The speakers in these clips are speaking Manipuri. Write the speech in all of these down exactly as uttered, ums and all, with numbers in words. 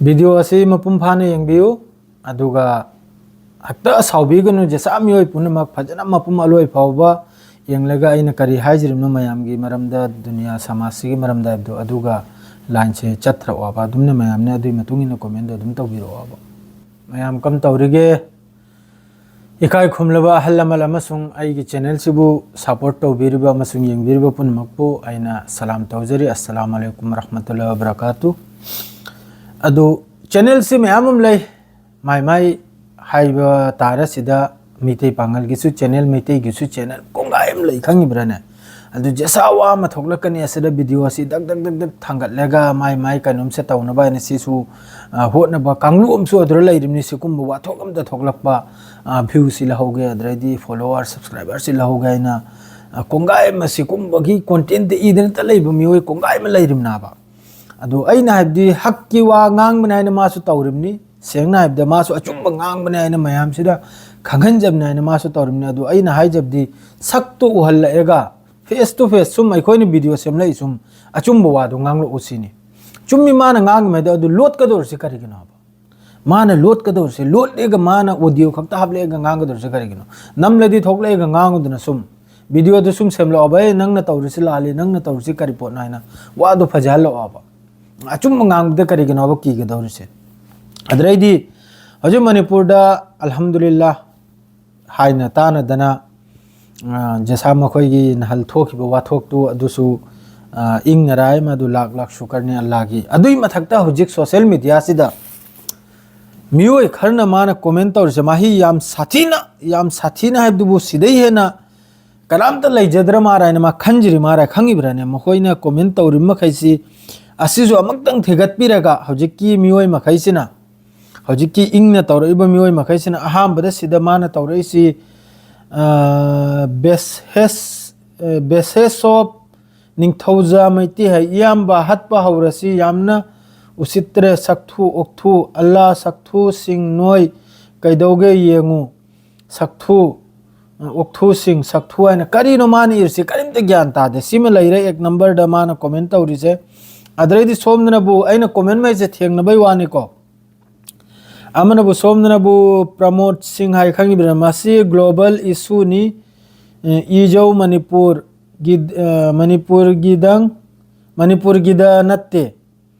ꯚꯤꯗꯤꯑꯣ ꯑꯁꯤ ꯃꯄꯨꯡ ꯐꯥꯅ ꯌꯦꯡꯕꯤꯌꯨ, ꯑꯗꯨꯒ ꯍꯦꯛꯇ ꯁꯥꯎꯕꯤꯒꯅꯨ꯫ ꯖꯦꯁꯥ ꯃꯤꯑꯣꯏ ꯄꯨꯝꯅꯃꯛ ꯐꯖꯅ ꯃꯄꯨꯡ ꯑꯂꯣꯏ ꯐꯥꯎꯕ ꯌꯦꯡꯂꯒ ꯑꯩꯅ ꯀꯔꯤ ꯍꯥꯏꯖꯔꯤꯕꯅꯣ ꯃꯌꯥꯝꯒꯤ ꯃꯔꯝꯗ, ꯗꯨꯅꯤꯌꯥ ꯁꯃꯥꯖꯁꯤꯒꯤ ꯃꯔꯝꯗ ꯍꯥꯏꯕꯗꯣ, ꯑꯗꯨꯒ ꯂꯥꯏꯟꯁꯦ ꯆꯠꯊꯔꯛꯑꯣꯕ꯫ ꯑꯗꯨꯝꯅ ꯃꯌꯥꯝꯅ ꯑꯗꯨꯒꯤ ꯃꯇꯨꯡ ꯏꯟꯅ ꯀꯣꯃꯦꯟꯗꯣ ꯑꯗꯨꯝ ꯇꯧꯕꯤꯔꯛꯑꯣꯕ꯫ ꯃꯌꯥꯝ ꯀꯝ ꯇꯧꯔꯤꯒꯦ? ꯏꯀꯥꯏ ꯈꯨꯝꯂꯕ ꯑꯍꯜ ꯂꯃꯟ ꯑꯃꯁꯨꯡ ꯑꯩꯒꯤ ꯆꯦꯅꯦꯜꯁꯤꯕꯨ ꯁꯄꯣꯔꯠ ꯇꯧꯕꯤꯔꯤꯕ ꯑꯃꯁꯨꯡ ꯌꯦꯡꯕꯤꯔꯤꯕ ꯄꯨꯝꯅꯃꯛꯄꯨ ꯑꯩꯅ ꯁꯂꯥꯝ ꯇꯧꯖꯔꯤ꯫ ꯑꯁꯁꯂꯥꯃꯨ ꯑꯂꯥꯏꯀꯨꯝ ꯋꯔꯍꯃꯇꯨꯜꯂꯥꯍꯤ ꯋꯕꯔꯀꯥꯇꯨ꯫ ꯑꯗꯨ ꯆꯦꯅꯦꯜꯁꯤ ꯃꯌꯥꯝ ꯑꯃ ꯂꯩ, ꯃꯥꯏ ꯃꯥꯏ ꯍꯥꯏꯕ ꯇꯥꯔ ꯁꯤꯗ ꯃꯩꯇꯩ ꯄꯥꯉꯜꯒꯤꯁꯨ ꯆꯦꯅꯦꯜ, ꯃꯩꯇꯩꯒꯤꯁꯨ ꯆꯦꯅꯦꯜ ꯀꯣꯡꯒꯥꯏ ꯑꯃ ꯂꯩ, ꯈꯪꯉꯤꯕ꯭ꯔꯥꯅꯦ? ꯑꯗꯨ ꯖꯦꯁꯥ ꯋꯥ ꯑꯃ ꯊꯣꯛꯂꯛꯀꯅꯤ ꯑꯁꯤꯗ ꯚꯤꯗꯤꯑꯣ ꯑꯁꯤ ꯗꯛ ꯗꯛ ꯗꯛ ꯗꯛ ꯊꯥꯡꯒꯠꯂꯒ ꯃꯥꯏ ꯃꯥꯏ ꯀꯩꯅꯣꯝꯁꯦ ꯇꯧꯅꯕ ꯍꯥꯏꯅ ꯁꯤꯁꯨ, ꯑ, ꯍꯣꯠꯅꯕ ꯀꯥꯡꯂꯨꯞ ꯑꯃꯁꯨ ꯑꯗꯨꯗ ꯂꯩꯔꯤꯕꯅꯤ꯫ ꯁꯤꯒꯨꯝꯕ ꯋꯥꯊꯣꯛ ꯑꯝꯇ ꯊꯣꯛꯂꯛꯄ, ꯑ, ꯚ꯭ꯌꯨꯁꯤ ꯂꯧꯍꯧꯒꯦ, ꯑꯗꯩꯗꯤ ꯐꯣꯂꯣꯋꯔ, ꯁꯕꯁꯀ꯭ꯔꯥꯏꯕꯔꯁꯤ ꯂꯧꯍꯧꯒꯦ ꯍꯥꯏꯅ, ꯑ, ꯀꯣꯡꯒꯥꯏ ꯑꯃ ꯁꯤꯒꯨꯝꯕꯒꯤ ꯀꯣꯟꯇꯦꯟꯠꯇ ꯏꯗꯅꯇ ꯂꯩꯕ ꯃꯤꯑꯣꯏ ꯀꯣꯡꯒꯥꯏ ꯑꯃ ꯂꯩꯔꯤꯕꯅꯦꯕ꯫ ꯑꯗꯨ ꯑꯩꯅ ꯍꯥꯏꯕꯗꯤ ꯍꯛꯀꯤ ꯋꯥ ꯉꯥꯡꯕꯅꯦ ꯍꯥꯏꯅ ꯃꯥꯁꯨ ꯇꯧꯔꯤꯕꯅꯤ, ꯁꯦꯡꯅ ꯍꯥꯏꯕꯗ ꯃꯥꯁꯨ ꯑꯆꯨꯝꯕ ꯉꯥꯡꯕꯅꯦ ꯍꯥꯏꯅ ꯃꯌꯥꯝꯁꯤꯗ ꯈꯪꯍꯟꯖꯕꯅꯦ ꯍꯥꯏꯅ ꯃꯥꯁꯨ ꯇꯧꯔꯤꯕꯅꯤ꯫ ꯑꯗꯨ ꯑꯩꯅ ꯍꯥꯏꯖꯕꯗꯤ ꯁꯛꯇꯨ ꯎꯍꯜꯂꯛꯑꯒ face to face ꯁꯨꯝ ꯑꯩꯈꯣꯏꯅ ꯚꯤꯗꯤꯑꯣ ꯁꯦꯝꯂꯛꯏ ꯁꯨꯝ ꯑꯆꯨꯝꯕ ꯋꯥꯗꯣ ꯉꯥꯡꯂꯛꯎ ꯁꯤꯅꯤ꯫ ꯆꯨꯝꯃꯤ, ꯃꯥꯅ ꯉꯥꯡꯉꯤꯉꯩꯗ ꯑꯗꯨ ꯂꯣꯠꯀꯗꯧꯔꯤꯁꯤ ꯀꯔꯤꯒꯤꯅꯣ ꯍꯥꯏꯕ? ꯃꯥꯅ ꯂꯣꯠꯀꯗꯧꯔꯤꯁꯦ, ꯂꯣꯠꯂꯦꯒ ꯃꯥꯅ ꯑꯣꯗꯤꯑꯣ ꯈꯛꯇ ꯍꯥꯞꯂꯛꯑꯒ ꯉꯥꯡꯒꯗꯧꯔꯤꯁꯦ ꯀꯔꯤꯒꯤꯅꯣ? ꯅꯝꯂꯗꯤ ꯊꯣꯛꯂꯛꯑꯒ ꯉꯥꯡꯉꯨꯗꯅ ꯁꯨꯝ ꯚꯤꯗꯤꯑꯣꯗꯨ ꯁꯨꯝ ꯁꯦꯝꯂꯛꯑꯣꯕ, "ꯑꯦ, ꯅꯪꯅ ꯇꯧꯔꯤꯁꯤ ꯂꯥꯜꯂꯤ, ꯅꯪꯅ ꯇꯧꯔꯤꯁꯤ ꯀꯔꯤ ꯄꯣꯠꯅꯣ?" ꯍꯥꯏꯅ ꯋꯥꯗꯣ ꯐꯖꯍꯜꯂꯛꯑꯣꯕ꯫ ꯑꯆꯨꯝꯕ ꯉꯥꯡꯕꯗ ꯀꯔꯤꯒꯤꯅꯣꯕ ꯀꯤꯒꯗꯧꯔꯤꯁꯦ? ꯑꯗꯨꯗꯩꯗꯤ ꯍꯧꯖꯤꯛ ꯃꯅꯤꯄꯨꯔꯗ ꯑꯜꯍꯝꯗꯨꯂꯤꯜꯂꯥ ꯍꯥꯏꯅ ꯇꯥꯅꯗꯅ, ꯑ, ꯖꯦꯁꯥ ꯃꯈꯣꯏꯒꯤ ꯅꯍꯜ ꯊꯣꯛꯈꯤꯕ ꯋꯥꯊꯣꯛꯇꯨ ꯑꯗꯨꯁꯨ, ꯑ, ꯏꯪꯅꯔꯥꯏ, ꯃꯗꯨ ꯂꯥꯛ ꯂꯥꯛ ꯁꯨꯀꯔꯅꯤ ꯑꯜꯂꯥꯒꯤ꯫ ꯑꯗꯨꯏ ꯃꯊꯛꯇ ꯍꯧꯖꯤꯛ ꯁꯣꯁꯦꯜ ꯃꯦꯗꯤꯌꯥꯁꯤꯗ ꯃꯤꯑꯣꯏ ꯈꯔꯅ ꯃꯥꯅ ꯀꯣꯃꯦꯟ ꯇꯧꯔꯤꯁꯦ, ꯃꯍꯤ ꯌꯥꯝ ꯁꯥꯊꯤꯅ, ꯌꯥꯝ ꯁꯥꯊꯤꯅ ꯍꯥꯏꯕꯗꯨꯕꯨ ꯁꯤꯗꯩ ꯍꯦꯟꯅ ꯀꯅꯥꯝꯇ ꯂꯩꯖꯗ꯭ꯔ ꯃꯥꯔ ꯍꯥꯏꯅ ꯃꯥ ꯈꯟꯖꯔꯤ ꯃꯥꯔ, ꯈꯪꯉꯤꯕ꯭ꯔꯥꯅꯦ? ꯃꯈꯣꯏꯅ ꯀꯣꯃꯦꯟ ꯇꯧꯔꯤꯕ ꯃꯈꯩꯁꯤ ꯑꯁꯤꯁꯨ ꯑꯃꯨꯛꯇꯪ ꯊꯤꯒꯠꯄꯤꯔꯒ ꯍꯧꯖꯤꯛꯀꯤ ꯃꯤꯑꯣꯏ ꯃꯈꯩꯁꯤꯅ, ꯍꯧꯖꯤꯛꯀꯤ ꯏꯪꯅ ꯇꯧꯔꯛꯏꯕ ꯃꯤꯑꯣꯏ ꯃꯈꯩꯁꯤꯅ ꯑꯍꯥꯟꯕꯗ ꯁꯤꯗ ꯃꯥꯅ ꯇꯧꯔꯛꯏꯁꯤ, ꯑ, ꯕꯦꯁꯦꯁ-, ꯑ, ꯕꯦꯁꯦꯁꯣꯞ ꯅꯤꯡꯊꯧꯖꯥ ꯃꯩꯇꯩ ꯍꯥꯏ, "ꯏꯌꯥꯝꯕ ꯍꯠꯄ ꯍꯧꯔꯁꯤ, ꯌꯥꯝꯅ ꯎꯁꯤꯠꯇ꯭ꯔꯦ, ꯁꯛꯊꯨ ꯑꯣꯛꯊꯨ, ꯑꯜꯂꯥ ꯁꯛꯊꯨꯁꯤꯡ ꯅꯣꯏ ꯀꯩꯗꯧꯒꯦ ꯌꯦꯡꯉꯨ, ꯁꯛꯊꯨ, ꯑꯣꯛꯊꯨꯁꯤꯡ, ꯁꯛꯊꯨ" ꯍꯥꯏꯅ ꯀꯔꯤꯅꯣ ꯃꯥꯅ ꯏꯔꯤꯁꯤ? ꯀꯔꯤꯝꯇ ꯒ꯭ꯌꯥꯟ ꯇꯥꯗꯦ꯫ ꯁꯤꯃ ꯂꯩꯔꯦ ꯑꯦꯛ ꯅꯝꯕꯔꯗ ꯃꯥꯅ ꯀꯣꯃꯦꯟ ꯇꯧꯔꯤꯁꯦ꯫ ꯑꯗꯩꯗꯤ ꯁꯣꯝꯗꯅꯕꯨ ꯑꯩꯅ ꯀꯣꯃꯦꯟ ꯃꯩꯁꯦ ꯊꯦꯡꯅꯕꯩ ꯋꯥꯅꯤꯀꯣ꯫ ꯑꯃꯅꯕꯨ ꯁꯣꯝꯗꯅꯕꯨ ꯄ꯭ꯔꯃꯣꯗ ꯁꯤꯡ ꯍꯥꯏ, ꯈꯪꯉꯤꯕ꯭ꯔꯥ? ꯃꯁꯤ ꯒ꯭ꯂꯣꯕꯦꯜ ꯏꯁꯨꯅꯤ꯫ ꯑꯦ, ꯏꯖꯧ ꯃꯅꯤꯄꯨꯔꯒꯤ, ꯑ, ꯃꯅꯤꯄꯨꯔꯒꯤꯗꯪ, ꯃꯅꯤꯄꯨꯔꯒꯤꯗ ꯅꯠꯇꯦ꯫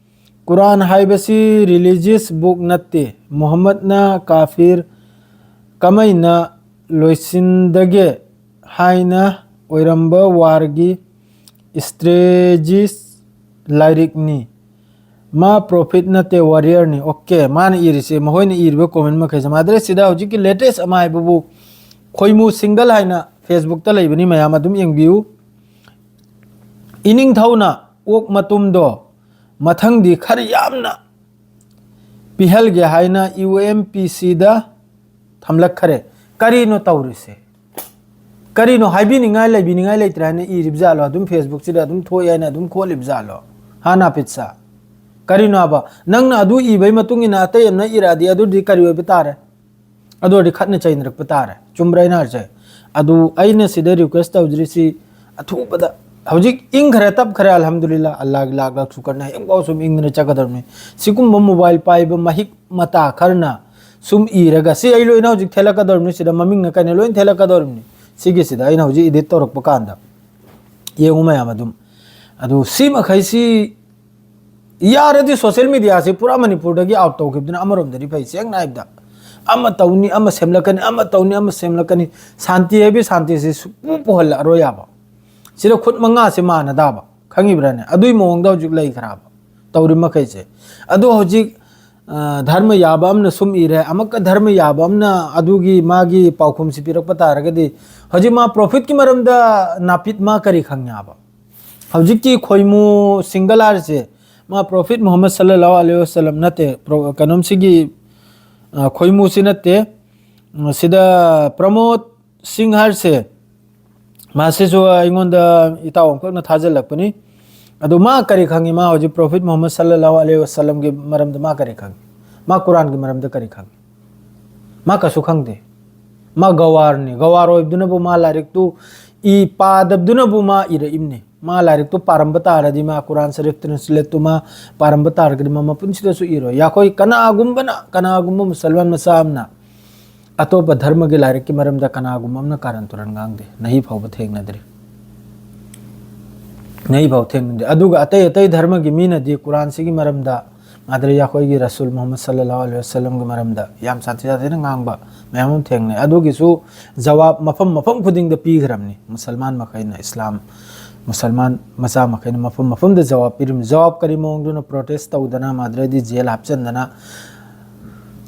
ꯀꯨꯔꯥꯟ ꯍꯥꯏꯕꯁꯤ ꯔꯤꯂꯤꯖꯤꯌꯁ ꯕꯨꯛ ꯅꯠꯇꯦ꯫ ꯃꯨꯍꯝꯃꯗꯅ ꯀꯥꯐꯤꯔ ꯀꯃꯥꯏꯅ ꯂꯣꯏꯁꯤꯟꯗꯒꯦ ꯍꯥꯏꯅ ꯑꯣꯏꯔꯝꯕ ꯋꯥꯔꯒꯤ ꯏꯁꯇ꯭ꯔꯦꯖꯤꯁ ꯂꯥꯏꯔꯤꯛꯅꯤ꯫ ꯃꯥ ꯄ꯭ꯔꯣꯐꯤꯠ ꯅꯠꯇꯦ, ꯋꯥꯔꯤꯌꯔꯅꯤ꯫ ꯑꯣꯀꯦ, ꯃꯥꯅ ꯏꯔꯤꯁꯦ, ꯃꯈꯣꯏꯅ ꯏꯔꯤꯕ ꯀꯣꯃꯦꯟ ꯃꯈꯩꯁꯦ꯫ ꯃꯥꯗ꯭ꯔꯦꯁꯤꯗ ꯍꯧꯖꯤꯛꯀꯤ ꯂꯦꯇꯦꯁ ꯑꯃ ꯍꯥꯏꯕꯕꯨ ꯈꯣꯏꯃꯨ ꯁꯤꯡꯒꯜ ꯍꯥꯏꯅ ꯐꯦꯁꯕꯨꯛꯇ ꯂꯩꯕꯅꯤ, ꯃꯌꯥꯝ ꯑꯗꯨꯝ ꯌꯦꯡꯕꯤꯌꯨ꯫ ꯏꯅꯤꯡꯊꯧꯅ ꯑꯣꯛ ꯃꯇꯨꯝꯗꯣ ꯃꯊꯪꯗꯤ ꯈꯔ ꯌꯥꯝꯅ ꯄꯤꯍꯜꯒꯦ ꯍꯥꯏꯅ ꯌꯨ ꯑꯦꯝ ꯄꯤ ꯁꯤꯗ ꯊꯝꯂꯛꯈꯔꯦ꯫ ꯀꯔꯤꯅꯣ ꯇꯧꯔꯤꯁꯦ? ꯀꯔꯤꯅꯣ ꯍꯥꯏꯕꯤꯅꯤꯡꯉꯥꯏ ꯂꯩꯕꯤꯅꯤꯡꯉꯥꯏ ꯂꯩꯇ꯭ꯔꯦ ꯍꯥꯏꯅ ꯏꯔꯤꯕ ꯖꯥꯠꯂꯣ? ꯑꯗꯨꯝ ꯐꯦꯁꯕꯨꯛꯁꯤꯗ ꯑꯗꯨꯝ ꯊꯣꯛꯑꯦ ꯍꯥꯏꯅ ꯑꯗꯨꯝ ꯈꯣꯠꯂꯤꯕ ꯖꯥꯠꯂꯣ? ꯍꯥ ꯅꯥꯄꯤꯠꯁꯥ? ꯀꯔꯤꯅꯣ ꯍꯥꯏꯕ? ꯅꯪꯅ ꯑꯗꯨ ꯏꯕꯩ ꯃꯇꯨꯡ ꯏꯟꯅ ꯑꯇꯩ ꯑꯃꯅ ꯏꯔꯛꯑꯗꯤ ꯑꯗꯨꯗꯤ ꯀꯔꯤ ꯑꯣꯏꯕ ꯇꯥꯔꯦ? ꯑꯗꯨ ꯑꯣꯏꯔꯗꯤ ꯈꯠꯅ ꯆꯩꯅꯔꯛꯄ ꯇꯥꯔꯦ꯫ ꯆꯨꯝꯕ꯭ꯔꯥ ꯑꯩꯅ ꯍꯥꯏꯁꯦ? ꯑꯗꯨ ꯑꯩꯅ ꯁꯤꯗ ꯔꯤꯀ꯭ꯋꯦꯁ ꯇꯧꯖꯔꯤꯁꯤ, ꯑꯊꯨꯕꯗ, ꯍꯧꯖꯤꯛ ꯏꯪꯈ꯭ꯔꯦ, ꯇꯞꯈ꯭ꯔꯦ, ꯑꯜꯍꯝꯗꯨꯂꯤꯜꯂꯥ, ꯑꯜꯂꯥꯍꯒꯤ ꯂꯥꯛ ꯂꯥꯛ ꯁꯨꯀꯔꯅ ꯍꯌꯦꯡꯐꯥꯎ ꯁꯨꯝ ꯏꯪꯗꯅ ꯆꯠꯀꯗꯧꯔꯤꯕꯅꯤ꯫ ꯁꯤꯒꯨꯝꯕ ꯃꯣꯕꯥꯏꯜ ꯄꯥꯏꯕ ꯃꯍꯤꯛ ꯃꯇꯥ ꯈꯔꯅ ꯁꯨꯝ ꯏꯔꯒ, ꯁꯤ ꯑꯩ ꯂꯣꯏꯅ ꯍꯧꯖꯤꯛ ꯊꯦꯠꯂꯛꯀꯗꯧꯔꯤꯕꯅꯤ, ꯁꯤꯗ ꯃꯃꯤꯡꯅ ꯀꯩꯅ ꯂꯣꯏꯅ ꯊꯦꯠꯂꯛꯀꯗꯧꯔꯤꯕꯅꯤ꯫ ꯁꯤꯒꯤꯁꯤꯗ ꯑꯩꯅ ꯍꯧꯖꯤꯛ ꯏꯗꯤꯠ ꯇꯧꯔꯛꯄ ꯀꯥꯟꯗ ꯌꯦꯡꯉꯨ ꯃꯌꯥꯝ ꯑꯗꯨꯝ꯫ ꯑꯗꯨ ꯁꯤ ꯃꯈꯩꯁꯤ ꯌꯥꯔꯗꯤ ꯁꯣꯁꯤꯌꯦꯜ ꯃꯦꯗꯤꯌꯥꯁꯤ ꯄꯨꯔꯥ ꯃꯅꯤꯄꯨꯔꯗꯒꯤ ꯑꯥꯎꯠ ꯇꯧꯈꯤꯕꯗꯨꯅ ꯑꯃꯔꯣꯝꯗꯗꯤ ꯐꯩ꯫ ꯁꯦꯡꯅ ꯍꯥꯏꯕꯗ, ꯑꯃ ꯇꯧꯅꯤ, ꯑꯃ ꯁꯦꯝꯂꯛꯀꯅꯤ, ꯑꯃ ꯇꯧꯅꯤ, ꯑꯃ ꯁꯦꯝꯂꯛꯀꯅꯤ, ꯁꯥꯟꯇꯤ ꯍꯥꯏꯕꯒꯤ ꯁꯥꯟꯇꯤꯁꯤ ꯁꯨꯛꯄꯨ ꯄꯨꯍꯜꯂꯛꯑꯔꯣꯏ ꯌꯥꯕ꯫ ꯁꯤꯗ ꯈꯨꯠ ꯃꯉꯥꯁꯤ ꯃꯥꯟꯅꯗꯕ, ꯈꯪꯉꯤꯕ꯭ꯔꯥꯅꯦ? ꯑꯗꯨꯒꯤ ꯃꯑꯣꯡꯗ ꯍꯧꯖꯤꯛ ꯂꯩꯈ꯭ꯔꯕ ꯇꯧꯔꯤ ꯃꯈꯩꯁꯦ꯫ ꯑꯗꯣ ꯍꯧꯖꯤꯛ, ꯑ, ꯙꯔꯃ ꯌꯥꯕ ꯑꯃꯅ ꯁꯨꯝ ꯏꯔꯦ, ꯑꯃꯨꯛꯀ ꯙꯔꯃ ꯌꯥꯕ ꯑꯃꯅ ꯑꯗꯨꯒꯤ ꯃꯥꯒꯤ ꯄꯥꯎꯈꯨꯝꯁꯤ ꯄꯤꯔꯛꯄ ꯇꯥꯔꯒꯗꯤ, ꯍꯧꯖꯤꯛ ꯃꯥ ꯄ꯭ꯔꯣꯐꯤꯠꯀꯤ ꯃꯔꯝꯗ ꯅꯥꯄꯤꯠ ꯃꯥ ꯀꯔꯤ ꯈꯪꯉꯦ ꯍꯥꯏꯕ? ꯍꯧꯖꯤꯛꯀꯤ ꯈꯣꯏꯃꯨ ꯁꯤꯡꯒꯜ ꯍꯥꯏꯔꯤꯁꯦ, ꯃꯥ ꯄ꯭ꯔꯣꯐꯤꯠ ꯃꯨꯍꯝꯃꯗ ꯁꯜꯂꯜꯂꯥꯍꯨ ꯑꯂꯩꯍꯤ ꯋꯥꯁꯜꯂꯝ ꯅꯠꯇꯦ, ꯄ꯭ꯔꯣ-, ꯀꯩꯅꯣꯝꯁꯤꯒꯤ, ꯑ, ꯈꯣꯏꯃꯨꯁꯤ ꯅꯠꯇꯦ꯫ ꯎꯝ, ꯁꯤꯗ ꯄ꯭ꯔꯃꯣꯗ ꯁꯤꯡ ꯍꯥꯏꯔꯤꯁꯦ, ꯃꯥꯁꯤꯁꯨ ꯑꯩꯉꯣꯟꯗ ꯏꯇꯥꯎ ꯑꯃꯈꯛꯅ ꯊꯥꯖꯤꯜꯂꯛꯄꯅꯤ꯫ ꯑꯗꯨ ꯃꯥ ꯀꯔꯤ ꯈꯪꯉꯤ? ꯃꯥ ꯍꯧꯖꯤꯛ ꯄ꯭ꯔꯣꯐꯤꯠ ꯃꯨꯍꯝꯃꯗ ꯁꯜꯂꯜꯂꯥꯍꯨ ꯑꯂꯩꯍꯤ ꯋꯥꯁꯜꯂꯝꯒꯤ ꯃꯔꯝꯗ ꯃꯥ ꯀꯔꯤ ꯈꯪꯉꯤ? ꯃꯥ ꯀꯨꯔꯥꯟꯒꯤ ꯃꯔꯝꯗ ꯀꯔꯤ ꯈꯪꯉꯤ? ꯃꯥ ꯀꯩꯁꯨ ꯈꯪꯗꯦ꯫ ꯃꯥ ꯒꯋꯥꯔꯅꯤ꯫ ꯒꯋꯥꯔ ꯑꯣꯏꯕꯗꯨꯅꯕꯨ ꯃꯥ ꯂꯥꯏꯔꯤꯛꯇꯨ ꯏ ꯄꯥꯗꯕꯗꯨꯅꯕꯨ ꯃꯥ ꯏꯔꯛꯏꯕꯅꯤ꯫ ꯃꯥ ꯂꯥꯏꯔꯤꯛꯇꯨ ꯄꯥꯔꯝꯕ ꯇꯥꯔꯗꯤ, ꯃꯥ ꯀꯨꯔꯥꯟ ꯁꯔꯤꯐ ꯇ꯭ꯔꯥꯟꯁꯂꯦꯠꯇꯨ ꯃꯥ ꯄꯥꯔꯝꯕ ꯇꯥꯔꯒꯗꯤ, ꯃꯥ ꯃꯄꯨꯟꯁꯤꯗꯁꯨ ꯏꯔꯣꯏ꯫ ꯑꯩꯈꯣꯏ ꯀꯅꯥꯒꯨꯝꯕꯅ, ꯀꯅꯥꯒꯨꯝꯕ ꯃꯨꯁꯜꯃꯥꯟ ꯃꯆꯥ ꯑꯃꯅ ꯑꯇꯣꯞꯄ ꯙꯔꯃꯒꯤ ꯂꯥꯏꯔꯤꯛꯀꯤ ꯃꯔꯝꯗ ꯀꯅꯥꯒꯨꯝꯕ ꯑꯃꯅ ꯀꯥꯔꯟ ꯇꯨꯔꯟ ꯉꯥꯡꯗꯦ꯫ ꯅꯍꯤ ꯐꯥꯎꯕ ꯊꯦꯡꯅꯗ꯭ꯔꯤ꯫ ꯅꯍꯤ ꯐꯥꯎ ꯊꯦꯡꯅꯗꯦ꯫ ꯑꯗꯨꯒ ꯑꯇꯩ ꯑꯇꯩ ꯙꯔꯃꯒꯤ ꯃꯤꯅꯗꯤ ꯀꯨꯔꯥꯟꯁꯤꯒꯤ ꯃꯔꯝꯗ, ꯃꯥꯗ꯭ꯔꯤ ꯑꯩꯈꯣꯏꯒꯤ ꯔꯁꯨꯜ ꯃꯨꯍꯝꯃꯗ ꯁꯜꯂꯜꯂꯥꯍꯨ ꯑꯂꯩꯍꯤ ꯋꯁꯜꯂꯝꯒꯤ ꯃꯔꯝꯗ ꯌꯥꯝ ꯁꯥꯊꯤ ꯁꯥꯊꯤꯅ ꯉꯥꯡꯕ ꯃꯌꯥꯝ ꯑꯃ ꯊꯦꯡꯅꯩ꯫ ꯑꯗꯨꯒꯤꯁꯨ ꯖꯋꯥꯕ ꯃꯐꯝ ꯃꯐꯝ ꯈꯨꯗꯤꯡꯗ ꯄꯤꯈ꯭ꯔꯕꯅꯤ꯫ ꯃꯨꯁꯜꯃꯥꯟ ꯃꯈꯩꯅ, ꯏꯁꯂꯥꯝ ꯃꯨꯁꯜꯃꯥꯟ ꯃꯆꯥ ꯃꯈꯩꯅ ꯃꯐꯝ ꯃꯐꯝꯗ ꯖꯋꯥꯕ ꯄꯤꯔꯤꯕꯅꯤ꯫ ꯖꯋꯥꯕ ꯀꯔꯤ ꯃꯑꯣꯡꯗꯨꯅ? ꯄ꯭ꯔꯣꯇꯦꯁ ꯇꯧꯗꯅ, ꯃꯥꯗ꯭ꯔꯤꯗꯤ ꯖꯦꯜ ꯍꯥꯞꯆꯤꯟꯗꯅ꯫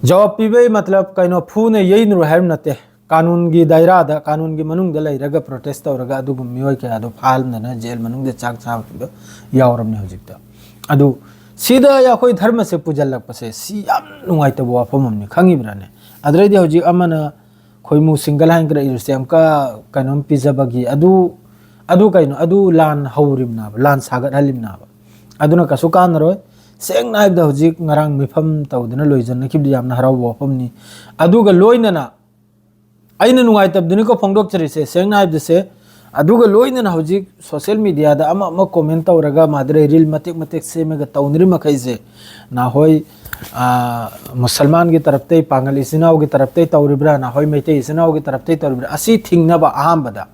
ꯖꯋꯥꯕ ꯄꯤꯕꯩ ꯃꯇꯂꯕ ꯀꯩꯅꯣ, ꯐꯨꯅ ꯌꯩꯅꯔꯨ ꯍꯥꯏꯕ ꯅꯠꯇꯦ꯫ ꯀꯥꯅꯨꯟꯒꯤ ꯗꯥꯏꯔꯥꯗ, ꯀꯥꯅꯨꯟꯒꯤ ꯃꯅꯨꯡꯗ ꯂꯩꯔꯒ ꯄ꯭ꯔꯣꯇꯦꯁ ꯇꯧꯔꯒ ꯑꯗꯨꯒꯨꯝꯕ ꯃꯤꯑꯣꯏ ꯀꯌꯥꯗꯣ ꯐꯥꯍꯟꯗꯅ ꯖꯦꯜ ꯃꯅꯨꯡꯗ ꯆꯥꯛ ꯆꯥꯕ ꯌꯥꯎꯔꯕꯅꯤ ꯍꯧꯖꯤꯛꯇ꯫ ꯑꯗꯨ ꯁꯤꯗ ꯑꯩꯈꯣꯏ ꯙꯔꯃꯁꯦ ꯄꯨꯁꯤꯜꯂꯛꯄꯁꯦ ꯁꯤ ꯌꯥꯝ ꯅꯨꯡꯉꯥꯏꯇꯕ ꯋꯥꯐꯝ ꯑꯃꯅꯤ, ꯈꯪꯉꯤꯕ꯭ꯔꯥꯅꯦ? ꯑꯗꯨꯗꯩꯗꯤ ꯍꯧꯖꯤꯛ ꯑꯃꯅ ꯈꯣꯏꯃꯨ ꯁꯤꯡꯒꯜ ꯍꯥꯏꯅ ꯀꯔ ꯏꯔꯨꯁꯦ ꯑꯃꯨꯛꯀ ꯀꯩꯅꯣꯝ ꯄꯤꯖꯕꯒꯤ ꯑꯗꯨ, ꯑꯗꯨ ꯀꯩꯅꯣ, ꯑꯗꯨ ꯂꯥꯟ ꯍꯧꯔꯤꯕꯅꯦꯕ, ꯂꯥꯟ ꯁꯥꯒꯠꯍꯜꯂꯤꯕꯅꯦꯕ꯫ ꯑꯗꯨꯅ ꯀꯩꯁꯨ ꯀꯥꯟꯅꯔꯣꯏ꯫ ꯁꯦꯡꯅ ꯍꯥꯏꯕꯗ ꯍꯧꯖꯤꯛ ꯉꯔꯥꯡ ꯃꯤꯐꯝ ꯇꯧꯗꯅ ꯂꯣꯏꯁꯤꯟꯅꯈꯤꯕꯗꯤ ꯌꯥꯝꯅ ꯍꯔꯥꯎꯕ ꯋꯥꯐꯝꯅꯤ꯫ ꯑꯗꯨꯒ ꯂꯣꯏꯅꯅ ꯑꯩꯅ ꯅꯨꯡꯉꯥꯏꯇꯕꯗꯨꯅꯤꯀꯣ ꯐꯣꯡꯗꯣꯛꯆꯔꯤꯁꯦ, ꯁꯦꯡꯅ ꯍꯥꯏꯕꯗꯁꯦ꯫ ꯑꯗꯨꯒ ꯂꯣꯏꯅꯅ ꯍꯧꯖꯤꯛ ꯁꯣꯁꯤꯌꯦꯜ ꯃꯤꯗꯤꯌꯥꯗ ꯑꯃ ꯑꯃ ꯀꯣꯃꯦꯟ ꯇꯧꯔꯒ ꯃꯥꯗ꯭ꯔꯦ ꯔꯤꯜ ꯃꯇꯦꯛ ꯃꯇꯦꯛ ꯁꯦꯝꯃꯒ ꯇꯧꯅꯔꯤ ꯃꯈꯩꯁꯦ, ꯅꯍꯣꯏ, ꯑꯥ, ꯃꯨꯁꯜꯃꯥꯟꯒꯤ ꯇꯔꯞꯇꯩ, ꯄꯥꯡꯒꯜ ꯏꯆꯤꯟ ꯏꯅꯥꯎꯒꯤ ꯇꯔꯞꯇꯩ ꯇꯧꯔꯤꯕ꯭ꯔꯥ, ꯅꯍꯣꯏ ꯃꯩꯇꯩ ꯏꯆꯤꯟ ꯏꯅꯥꯎꯒꯤ ꯇꯔꯞꯇꯩ ꯇꯧꯔꯤꯕ꯭ꯔꯥ, ꯑꯁꯤ ꯊꯤꯡꯅꯕ ꯑꯍꯥꯟꯕꯗ,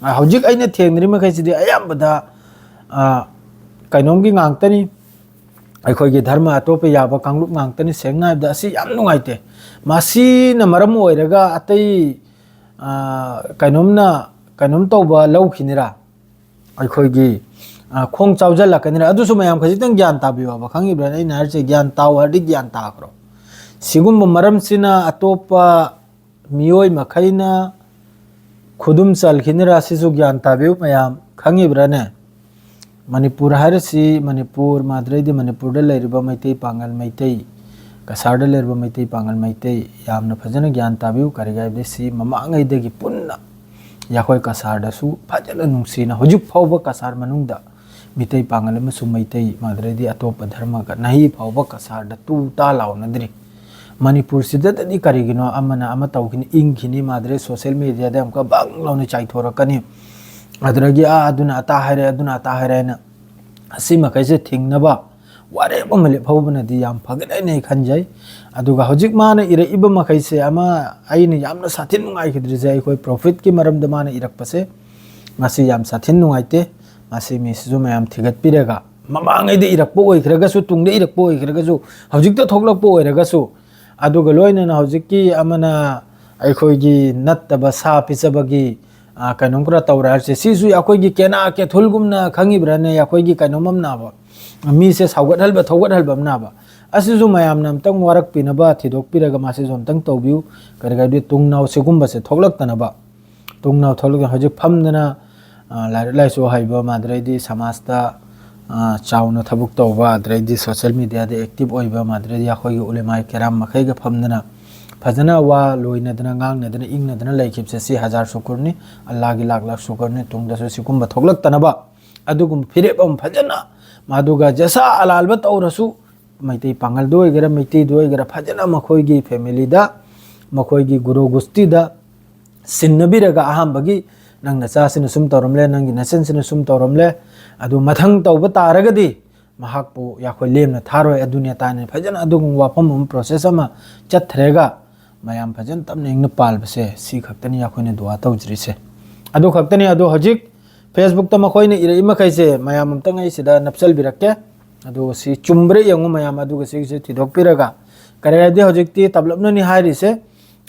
ꯑꯥ, ꯍꯧꯖꯤꯛ ꯑꯩꯅ ꯊꯦꯡꯅꯔꯤ ꯃꯈꯩꯁꯤꯗꯤ ꯑꯌꯥꯝꯕꯗ, ꯑꯥ, ꯀꯩꯅꯣꯝꯒꯤ ꯉꯥꯛꯇꯅꯤ, ꯑꯩꯈꯣꯏꯒꯤ ꯙꯔꯃ ꯑꯇꯣꯞꯄ ꯌꯥꯕ ꯀꯥꯡꯂꯨꯞ ꯉꯥꯛꯇꯅꯤ꯫ ꯁꯦꯡꯅ ꯍꯥꯏꯕꯗ ꯑꯁꯤ ꯌꯥꯝ ꯅꯨꯡꯉꯥꯏꯇꯦ꯫ ꯃꯁꯤꯅ ꯃꯔꯝ ꯑꯣꯏꯔꯒ ꯑꯇꯩ, ꯑꯥ, ꯀꯩꯅꯣꯝꯅ, ꯀꯩꯅꯣꯝ ꯇꯧꯕ ꯂꯧꯈꯤꯅꯤꯔꯥ? ꯑꯩꯈꯣꯏꯒꯤ, ꯑꯥ, ꯈꯣꯡ ꯆꯥꯎꯖꯜꯂꯛꯀꯅꯤꯔꯥ? ꯑꯗꯨꯁꯨ ꯃꯌꯥꯝ ꯈꯖꯤꯛꯇꯪ ꯒ꯭ꯌꯥꯟ ꯇꯥꯕꯤꯌꯣ ꯍꯥꯏꯕ, ꯈꯪꯉꯤꯕ꯭ꯔꯥꯅ? ꯑꯩꯅ ꯍꯥꯏꯔꯤꯁꯦ ꯒ꯭ꯌꯥꯟ ꯇꯥꯎ ꯍꯥꯏꯔꯗꯤ ꯒ꯭ꯌꯥꯟ ꯇꯥꯈ꯭ꯔꯣ꯫ ꯁꯤꯒꯨꯝꯕ ꯃꯔꯝꯁꯤꯅ ꯑꯇꯣꯞꯄ ꯃꯤꯑꯣꯏ ꯃꯈꯩꯅ ꯈꯨꯗꯨꯝ ꯆꯜꯈꯤꯅꯤꯔꯥ? ꯁꯤꯁꯨ ꯒ꯭ꯌꯥꯟ ꯇꯥꯕꯤꯌꯨ ꯃꯌꯥꯝ, ꯈꯪꯉꯤꯕ꯭ꯔꯥꯅꯦ? ꯃꯅꯤꯄꯨꯔ ꯍꯥꯏꯔꯁꯤ, ꯃꯅꯤꯄꯨꯔ, ꯃꯥꯗ꯭ꯔꯩꯗꯤ ꯃꯅꯤꯄꯨꯔꯗ ꯂꯩꯔꯤꯕ ꯃꯩꯇꯩ ꯄꯥꯉꯜ ꯃꯩꯇꯩ, ꯀꯁꯥꯔꯗ ꯂꯩꯔꯤꯕ ꯃꯩꯇꯩ ꯄꯥꯉꯜ ꯃꯩꯇꯩ, ꯌꯥꯝꯅ ꯐꯖꯅ ꯒ꯭ꯌꯥꯟ ꯇꯥꯕꯤꯌꯨ꯫ ꯀꯔꯤꯒꯤ ꯍꯥꯏꯕꯗꯤ ꯁꯤ ꯃꯃꯥꯡꯉꯩꯗꯒꯤ ꯄꯨꯟꯅ ꯑꯩꯈꯣꯏ ꯀꯁꯥꯔꯗꯁꯨ ꯐꯖꯅ ꯅꯨꯡꯁꯤꯅ ꯍꯧꯖꯤꯛ ꯐꯥꯎꯕ ꯀꯁꯥꯔ ꯃꯅꯨꯡꯗ ꯃꯤꯇꯩ ꯄꯥꯉꯜ ꯑꯃꯁꯨꯡ ꯃꯩꯇꯩ, ꯃꯥꯗ꯭ꯔꯩꯗꯤ ꯑꯇꯣꯞꯄ ꯙꯔꯃꯒ ꯅꯍꯤ ꯐꯥꯎꯕ ꯀꯁꯥꯔꯗ ꯇꯨ ꯇꯥ ꯂꯥꯎꯅꯗ꯭ꯔꯤ꯫ ꯃꯅꯤꯄꯨꯔꯁꯤꯗꯗꯤ ꯀꯔꯤꯒꯤꯅꯣ ꯑꯃꯅ ꯑꯃ ꯇꯧꯈꯤꯅꯤ, ꯏꯪꯈꯤꯅꯤ, ꯃꯥꯗ꯭ꯔꯩ ꯁꯣꯁꯤꯌꯦꯜ ꯃꯦꯗꯤꯌꯥꯗ ꯑꯃꯨꯛꯀ ꯕꯪ ꯂꯥꯎꯅ ꯆꯥꯏꯊꯣꯔꯛꯀꯅꯤ꯫ ꯑꯗꯨꯗꯒꯤ ꯑꯥ ꯑꯗꯨꯅ ꯑꯇꯥ ꯍꯥꯏꯔꯦ, ꯑꯗꯨꯅ ꯑꯇꯥ ꯍꯥꯏꯔꯦ ꯍꯥꯏꯅ, ꯑꯁꯤ ꯃꯈꯩꯁꯦ ꯊꯤꯡꯅꯕ ꯋꯥꯔꯦꯞ ꯑꯃ ꯂꯦꯞꯍꯧꯕꯅꯗꯤ ꯌꯥꯝ ꯐꯒꯅꯤ ꯍꯥꯏꯅ ꯑꯩ ꯈꯟꯖꯩ꯫ ꯑꯗꯨꯒ ꯍꯧꯖꯤꯛ ꯃꯥꯅ ꯏꯔꯛꯏꯕ ꯃꯈꯩꯁꯦ ꯑꯃ, ꯑꯩꯅ ꯌꯥꯝꯅ ꯁꯥꯊꯤꯅ ꯅꯨꯡꯉꯥꯏꯈꯤꯗ꯭ꯔꯤꯁꯦ, ꯑꯩꯈꯣꯏ ꯄ꯭ꯔꯣꯐꯤꯠꯀꯤ ꯃꯔꯝꯗ ꯃꯥꯅ ꯏꯔꯛꯄꯁꯦ, ꯃꯁꯤ ꯌꯥꯝ ꯁꯥꯊꯤꯅ ꯅꯨꯡꯉꯥꯏꯇꯦ꯫ ꯃꯁꯤ ꯃꯤꯁꯤꯁꯨ ꯃꯌꯥꯝ ꯊꯤꯒꯠꯄꯤꯔꯒ, ꯃꯃꯥꯡꯉꯩꯗ ꯏꯔꯛꯄ ꯑꯣꯏꯈ꯭ꯔꯒꯁꯨ, ꯇꯨꯡꯗ ꯏꯔꯛꯄ ꯑꯣꯏꯈ꯭ꯔꯒꯁꯨ, ꯍꯧꯖꯤꯛꯇ ꯊꯣꯛꯂꯛꯄ ꯑꯣꯏꯔꯒꯁꯨ, ꯑꯗꯨꯒ ꯂꯣꯏꯅꯅ ꯍꯧꯖꯤꯛꯀꯤ ꯑꯃꯅ ꯑꯩꯈꯣꯏꯒꯤ ꯅꯠꯇꯕ ꯁꯥ ꯄꯤꯖꯕꯒꯤ, ꯑ, ꯀꯩꯅꯣꯝ ꯈꯔ ꯇꯧꯔꯦ ꯍꯥꯏꯔꯁꯦ, ꯁꯤꯁꯨ ꯑꯩꯈꯣꯏꯒꯤ ꯀꯦꯅꯥ ꯀꯦꯊꯨꯜꯒꯨꯝꯅ, ꯈꯪꯉꯤꯕ꯭ꯔꯥꯅꯦ? ꯑꯩꯈꯣꯏꯒꯤ ꯀꯩꯅꯣꯝ ꯑꯃ ꯅꯥꯕ, ꯃꯤꯁꯦ ꯁꯥꯎꯒꯠꯍꯟꯕ, ꯊꯧꯒꯠꯍꯟꯕ ꯑꯃ ꯅꯥꯕ꯫ ꯑꯁꯤꯁꯨ ꯃꯌꯥꯝꯅ ꯑꯝꯇꯪ ꯋꯥꯔꯛꯄꯤꯅꯕ, ꯊꯤꯗꯣꯛꯄꯤꯔꯒ ꯃꯥꯁꯤꯁꯨ ꯑꯝꯇꯪ ꯇꯧꯕꯤꯌꯨ꯫ ꯀꯔꯤ ꯀꯔꯤ ꯇꯨꯡꯅꯥꯎ ꯁꯤꯒꯨꯝꯕꯁꯦ ꯊꯣꯛꯂꯛꯇꯅꯕ, ꯇꯨꯡꯅꯥꯎ ꯊꯣꯛꯂꯛꯇꯅ ꯍꯧꯖꯤꯛ ꯐꯝꯗꯅ, ꯑ, ꯂꯥꯏꯔꯤꯛ ꯂꯥꯏꯁꯨ ꯍꯩꯕ, ꯃꯗꯨꯗꯩꯗꯤ ꯁꯃꯥꯖꯇ, ꯑ, ꯆꯥꯎꯅ ꯊꯕꯛ ꯇꯧꯕ, ꯑꯗꯨꯗꯩꯗꯤ ꯁꯣꯁꯤꯌꯦꯜ ꯃꯦꯗꯤꯌꯥꯗ ꯑꯦꯛꯇꯤꯚ ꯑꯣꯏꯕ, ꯃꯗꯨꯗꯩꯗꯤ ꯑꯩꯈꯣꯏꯒꯤ ꯎꯂꯦꯃꯥꯏ ꯀꯦꯔꯥꯝ ꯃꯈꯩꯒ ꯐꯝꯗꯅ ꯐꯖꯅ ꯋꯥ ꯂꯣꯏꯅꯗꯅ, ꯉꯥꯡꯅꯗꯅ, ꯏꯪꯅꯗꯅ ꯂꯩꯈꯤꯕꯁꯦ, ꯁꯤ ꯍꯖꯥꯔ ꯁꯨꯀꯨꯔꯅꯤ, ꯑꯜꯂꯥꯒꯤ ꯂꯥꯛ ꯂꯥꯛ ꯁꯨꯀꯨꯔꯅꯤ꯫ ꯇꯨꯡꯗꯁꯨ ꯁꯤꯒꯨꯝꯕ ꯊꯣꯛꯂꯛꯇꯅꯕ ꯑꯗꯨꯒꯨꯝꯕ ꯐꯤꯔꯦꯞ ꯑꯃ ꯐꯖꯅ, ꯃꯗꯨꯒ ꯖꯁꯥ ꯑꯂꯥꯜꯕ ꯇꯧꯔꯁꯨ, ꯃꯩꯇꯩ ꯄꯥꯉꯜꯗ ꯑꯣꯏꯒꯦꯔꯥ, ꯃꯩꯇꯩꯗ ꯑꯣꯏꯒꯦꯔꯥ, ꯐꯖꯅ ꯃꯈꯣꯏꯒꯤ ꯐꯦꯃꯤꯂꯤꯗ, ꯃꯈꯣꯏꯒꯤ ꯒꯨꯔꯨ ꯒꯨꯁꯇꯤꯗ ꯁꯤꯟꯅꯕꯤꯔꯒ, ꯑꯍꯥꯟꯕꯒꯤ ꯅꯪ ꯅꯆꯥꯁꯤꯅ ꯁꯨꯝ ꯇꯧꯔꯝꯂꯦ, ꯅꯪꯒꯤ ꯅꯆꯟꯁꯤꯅ ꯁꯨꯝ ꯇꯧꯔꯝꯂꯦ, ꯑꯗꯨ ꯃꯊꯪ ꯇꯧꯕ ꯇꯥꯔꯒꯗꯤ ꯃꯍꯥꯛꯄꯨ ꯑꯩꯈꯣꯏ ꯂꯦꯝꯅ ꯊꯥꯔꯣꯏ, ꯑꯗꯨꯅꯦ ꯇꯥꯅꯦ, ꯐꯖꯅ ꯑꯗꯨꯒꯨꯝꯕ ꯋꯥꯐꯝ ꯑꯃ, ꯄ꯭ꯔꯣꯁꯦꯁ ꯑꯃ ꯆꯠꯊꯔꯒ ꯃꯌꯥꯝ ꯐꯖꯅ ꯇꯞꯅ ꯏꯪꯅ ꯄꯥꯜꯕꯁꯦ, ꯁꯤ ꯈꯛꯇꯅꯤ ꯑꯩꯈꯣꯏꯅ ꯗꯨꯋꯥ ꯇꯧꯖꯔꯤꯁꯦ꯫ ꯑꯗꯨ ꯈꯛꯇꯅꯤ꯫ ꯑꯗꯣ ꯍꯧꯖꯤꯛ ꯐꯦꯁꯕꯨꯛꯇ ꯃꯈꯣꯏꯅ ꯏꯔꯛꯏ ꯃꯈꯩꯁꯦ ꯃꯌꯥꯝ ꯑꯝꯇꯪ ꯑꯩ ꯁꯤꯗ ꯅꯞꯁꯤꯜꯕꯤꯔꯛꯀꯦ꯫ ꯑꯗꯨꯒ ꯁꯤ ꯆꯨꯝꯕ꯭ꯔꯥ ꯌꯦꯡꯉꯨ ꯃꯌꯥꯝ, ꯑꯗꯨꯒ ꯁꯤꯒꯤꯁꯦ ꯊꯤꯗꯣꯛꯄꯤꯔꯒ, ꯀꯔꯤ ꯍꯥꯏꯗꯤ ꯍꯧꯖꯤꯛꯇꯤ ꯇꯞꯂꯞꯅꯅꯤ ꯍꯥꯏꯔꯤꯁꯦ꯫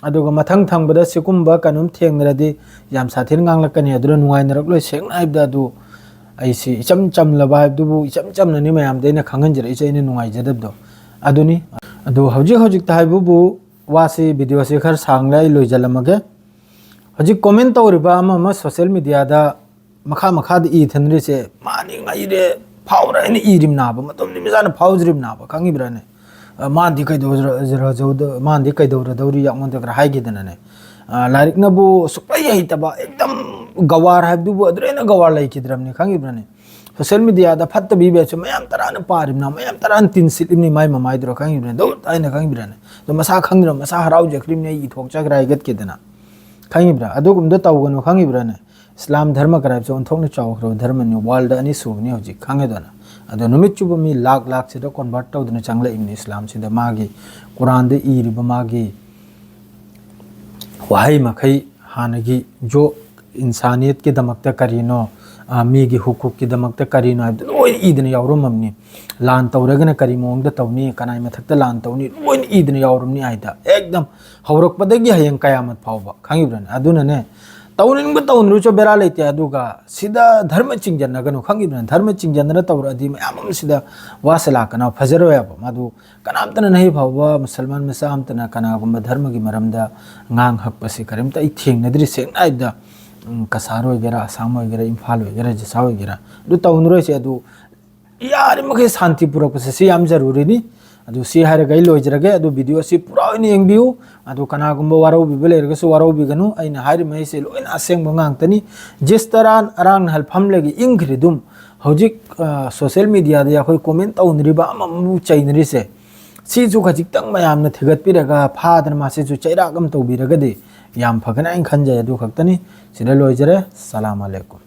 ꯑꯗꯨꯒ ꯃꯊꯪ ꯊꯪꯕꯗ ꯁꯤꯒꯨꯝꯕ ꯀꯩꯅꯣꯝ ꯊꯦꯡꯅꯔꯗꯤ ꯌꯥꯝ ꯁꯥꯊꯤꯅ ꯉꯥꯡꯂꯛꯀꯅꯤ, ꯑꯗꯨꯅ ꯅꯨꯡꯉꯥꯏꯅꯔꯛꯂꯣꯏ꯫ ꯁꯦꯡꯅ ꯍꯥꯏꯕꯗ, ꯑꯗꯨ ꯑꯩꯁꯤ ꯏꯆꯝ ꯆꯝꯂꯕ ꯍꯥꯏꯕꯗꯨꯕꯨ, ꯏꯆꯝ ꯆꯝꯅꯅꯤ ꯃꯌꯥꯝꯗ ꯑꯩꯅ ꯈꯪꯍꯟꯖꯔꯛꯏꯁꯦ, ꯑꯩꯅ ꯅꯨꯡꯉꯥꯏꯖꯗꯕꯗꯣ ꯑꯗꯨꯅꯤ꯫ ꯑꯗꯨ ꯍꯧꯖꯤꯛ ꯍꯧꯖꯤꯛꯇ ꯍꯥꯏꯕꯕꯨ, ꯋꯥꯁꯤ, ꯚꯤꯗꯤꯑꯣꯁꯤ ꯈꯔ ꯁꯥꯡꯂꯦ, ꯑꯩ ꯂꯣꯏꯖꯜꯂꯝꯃꯒꯦ꯫ ꯍꯧꯖꯤꯛ ꯀꯣꯃꯦꯟ ꯇꯧꯔꯤꯕ ꯑꯃ ꯑꯃ ꯁꯣꯁꯤꯌꯦꯜ ꯃꯦꯗꯤꯌꯥꯗ ꯃꯈꯥ ꯃꯈꯥꯗ ꯏꯊꯅꯔꯤꯁꯦ, ꯃꯥꯅꯤ ꯉꯥꯏꯔꯦ, ꯐꯥꯎꯔꯦ ꯍꯥꯏꯅ ꯏꯔꯤꯝꯅꯥꯕ, ꯃꯇꯝꯗꯨ ꯃꯆꯥꯅ ꯐꯥꯎꯖꯔꯤꯝꯅꯥꯕ, ꯈꯪꯉꯤꯕ꯭ꯔꯥꯅꯦ? ꯑ, ꯃꯥꯅꯗꯤ ꯀꯩꯗꯧꯔ-, ꯃꯥꯅꯗꯤ ꯀꯩꯗꯧꯔꯗꯧꯔꯤ ꯌꯥꯉꯣꯟꯗ ꯈꯔ ꯍꯥꯏꯈꯤꯗꯅꯅꯦ꯫ ꯑ, ꯂꯥꯏꯔꯤꯛꯅꯕꯨ ꯁꯨꯛꯍꯩ ꯍꯩꯇꯕ, ꯑꯦꯛꯗꯝ ꯒꯋꯥꯔ ꯍꯥꯏꯕꯗꯨꯕꯨ ꯑꯗꯨꯗ ꯍꯦꯟꯅ ꯒꯋꯥꯔ ꯂꯩꯈꯤꯗ꯭ꯔꯕꯅꯤ, ꯈꯪꯉꯤꯕ꯭ꯔꯥꯅꯦ? ꯁꯣꯁꯤꯌꯦꯜ ꯃꯦꯗꯤꯌꯥꯗ ꯐꯠꯇꯕꯤ ꯕꯦꯠꯁꯨ ꯃꯌꯥꯝ ꯇꯔꯥꯅ ꯄꯥꯔꯤꯕꯅ, ꯃꯌꯥꯝ ꯇꯔꯥꯅ ꯇꯤꯟ ꯁꯤꯠꯂꯤꯕꯅꯤ ꯃꯥꯏ ꯃꯃꯥꯏꯗꯨꯔ, ꯈꯪꯉꯤꯕ꯭ꯔꯥꯅꯦ? ꯗꯧ ꯍꯥꯏꯅ, ꯈꯪꯉꯤꯕ꯭ꯔꯥꯅꯦ? ꯑꯗꯣ ꯃꯁꯥ ꯈꯪꯗ꯭ꯔ, ꯃꯁꯥ ꯍꯔꯥꯎꯖꯈ꯭ꯔꯤꯕꯅꯤ, ꯑꯩ ꯏꯊꯣꯛꯆꯈ꯭ꯔꯦ ꯍꯥꯏꯒꯠꯀꯦꯗꯅ, ꯈꯪꯉꯤꯕ꯭ꯔꯥ? ꯑꯗꯨꯒꯨꯝꯕꯗꯣ ꯇꯧꯒꯅꯨ, ꯈꯪꯉꯤꯕ꯭ꯔꯥꯅꯦ? ꯏꯁꯂꯥꯝ ꯙꯔꯃ ꯀꯔꯥꯏꯕꯁꯦ ꯑꯣꯟꯊꯣꯛꯅ ꯆꯥꯎꯈ꯭ꯔꯕ ꯙꯔꯃꯅꯤ, ꯋꯥꯔꯜꯗ ꯑꯅꯤꯁꯨꯕꯅꯤ ꯍꯧꯖꯤꯛ, ꯈꯪꯉꯦꯗꯅ꯫ ꯑꯗꯣ ꯅꯨꯃꯤꯠ ꯆꯨꯞꯄ ꯃꯤ ꯂꯥꯛ ꯂꯥꯛꯁꯤꯗ ꯀꯣꯟꯚꯔꯠ ꯇꯧꯗꯅ ꯆꯪꯂꯛꯏꯕꯅꯤ ꯏꯁꯂꯥꯝꯁꯤꯗ, ꯃꯥꯒꯤ ꯀꯨꯔꯥꯟꯗ ꯏꯔꯤꯕ ꯃꯥꯒꯤ ꯋꯥꯍꯩ ꯃꯈꯩ, ꯍꯥꯟꯅꯒꯤ ꯖꯣ ꯏꯟꯁꯥꯅꯤꯌꯠꯀꯤꯗꯃꯛꯇ ꯀꯔꯤꯅꯣ, ꯑ, ꯃꯤꯒꯤ ꯍꯨꯀꯨꯛꯀꯤꯗꯃꯛꯇ ꯀꯔꯤꯅꯣ ꯍꯥꯏꯕꯗꯨ ꯂꯣꯏꯅ ꯏꯗꯅ ꯌꯥꯎꯔꯝꯃꯕꯅꯤ꯫ ꯂꯥꯟ ꯇꯧꯔꯒꯅ ꯀꯔꯤ ꯃꯑꯣꯡꯗ ꯇꯧꯅꯤ, ꯀꯅꯥꯏ ꯃꯊꯛꯇ ꯂꯥꯟ ꯇꯧꯅꯤ, ꯂꯣꯏꯅ ꯏꯗꯅ ꯌꯥꯎꯔꯝꯅꯤ ꯍꯥꯏꯗ, ꯑꯦꯛꯗꯝ ꯍꯧꯔꯛꯄꯗꯒꯤ ꯍꯌꯦꯡ ꯀꯌꯥꯃꯠ ꯐꯥꯎꯕ, ꯈꯪꯉꯤꯕ꯭ꯔꯅꯦ? ꯑꯗꯨꯅꯅꯦ, ꯇꯧꯅꯤꯡꯕ ꯇꯧꯅꯔꯨꯆꯣ, ꯕꯦꯔꯥ ꯂꯩꯇꯦ꯫ ꯑꯗꯨꯒ ꯁꯤꯗ ꯙꯔꯃ ꯆꯤꯡꯖꯟꯅꯒꯅꯨ, ꯈꯪꯉꯤꯕ꯭ꯔꯅꯦ? ꯙꯔꯃ ꯆꯤꯡꯖꯟꯗꯅ ꯇꯧꯔꯛꯑꯗꯤ ꯃꯌꯥꯝ ꯑꯃ ꯁꯤꯗ ꯋꯥꯁꯦ ꯂꯥꯛꯀꯅꯤ, ꯐꯖꯔꯣꯏ ꯍꯥꯏꯕ꯫ ꯃꯗꯨ ꯀꯅꯥꯝꯇꯅ, ꯅꯍꯩ ꯐꯥꯎꯕ ꯃꯨꯁꯜꯃꯥꯟ ꯃꯆꯥ ꯑꯃꯇꯅ ꯀꯅꯥꯒꯨꯝꯕ ꯙꯔꯃꯒꯤ ꯃꯔꯝꯗ ꯉꯥꯡ ꯍꯛꯄꯁꯤ ꯀꯔꯤꯝꯇ ꯑꯩ ꯊꯦꯡꯅꯗ꯭ꯔꯤ꯫ ꯁꯦꯡꯅ ꯍꯥꯏꯕꯗ, ꯎꯝ, ꯀꯁꯥꯔ ꯑꯣꯏꯒꯦꯔꯥ, ꯑꯁꯥꯝ ꯑꯣꯏꯒꯦꯔꯥ, ꯏꯝꯐꯥꯜ ꯑꯣꯏꯒꯦꯔꯥ, ꯖꯤꯁꯥ ꯑꯣꯏꯒꯦꯔꯥ, ꯑꯗꯨ ꯇꯧꯅꯔꯣꯏꯁꯦ꯫ ꯑꯗꯨ ꯌꯥꯔꯤꯃꯈꯩ ꯁꯥꯟꯇꯤ ꯄꯨꯔꯛꯄꯁꯦ ꯁꯤ ꯌꯥꯝ ꯖꯔꯨꯔꯤꯅꯤ꯫ ꯑꯗꯨ ꯁꯤ ꯍꯥꯏꯔꯒ ꯑꯩ ꯂꯣꯏꯖꯔꯒꯦ꯫ ꯑꯗꯨ ꯚꯤꯗꯤꯑꯣ ꯑꯁꯤ ꯄꯨꯔꯥ ꯑꯣꯏꯅ ꯌꯦꯡꯕꯤꯌꯨ꯫ ꯑꯗꯨ ꯀꯅꯥꯒꯨꯝꯕ ꯋꯥꯔꯧꯕꯤꯕ ꯂꯩꯔꯒꯁꯨ ꯋꯥꯔꯧꯕꯤꯒꯅꯨ꯫ ꯑꯩꯅ ꯍꯥꯏꯔꯤꯕ ꯃꯈꯩꯁꯦ ꯂꯣꯏꯅ ꯑꯁꯦꯡꯕ ꯉꯥꯛꯇꯅꯤ꯫ ꯖꯤꯁ ꯇꯔꯥꯟ ꯑꯔꯥꯡ ꯅꯍꯜ ꯐꯝꯂꯒ ꯏꯪꯈ꯭ꯔꯤꯗꯨꯝ ꯍꯧꯖꯤꯛ, ꯑ, ꯁꯣꯁꯦꯜ ꯃꯤꯗꯤꯌꯥꯗ ꯑꯩꯈꯣꯏ ꯀꯣꯃꯦꯟ ꯇꯧꯅꯔꯤꯕ ꯑꯃꯃꯕꯨ ꯆꯩꯅꯔꯤꯁꯦ, ꯁꯤꯁꯨ ꯈꯖꯤꯛꯇꯪ ꯃꯌꯥꯝꯅ ꯊꯤꯒꯠꯄꯤꯔꯒ ꯐꯥꯗꯅ ꯃꯥꯁꯤꯁꯨ ꯆꯩꯔꯥꯛ ꯑꯃ ꯇꯧꯕꯤꯔꯒꯗꯤ ꯌꯥꯝ ꯐꯒꯅꯤ ꯍꯥꯏꯅ ꯈꯟꯖꯩ꯫ ꯑꯗꯨ ꯈꯛꯇꯅꯤ꯫ ꯁꯤꯗ ꯂꯣꯏꯖꯔꯦ꯫ ꯁꯂꯥꯝ ꯑꯂꯩꯀꯨꯝ꯫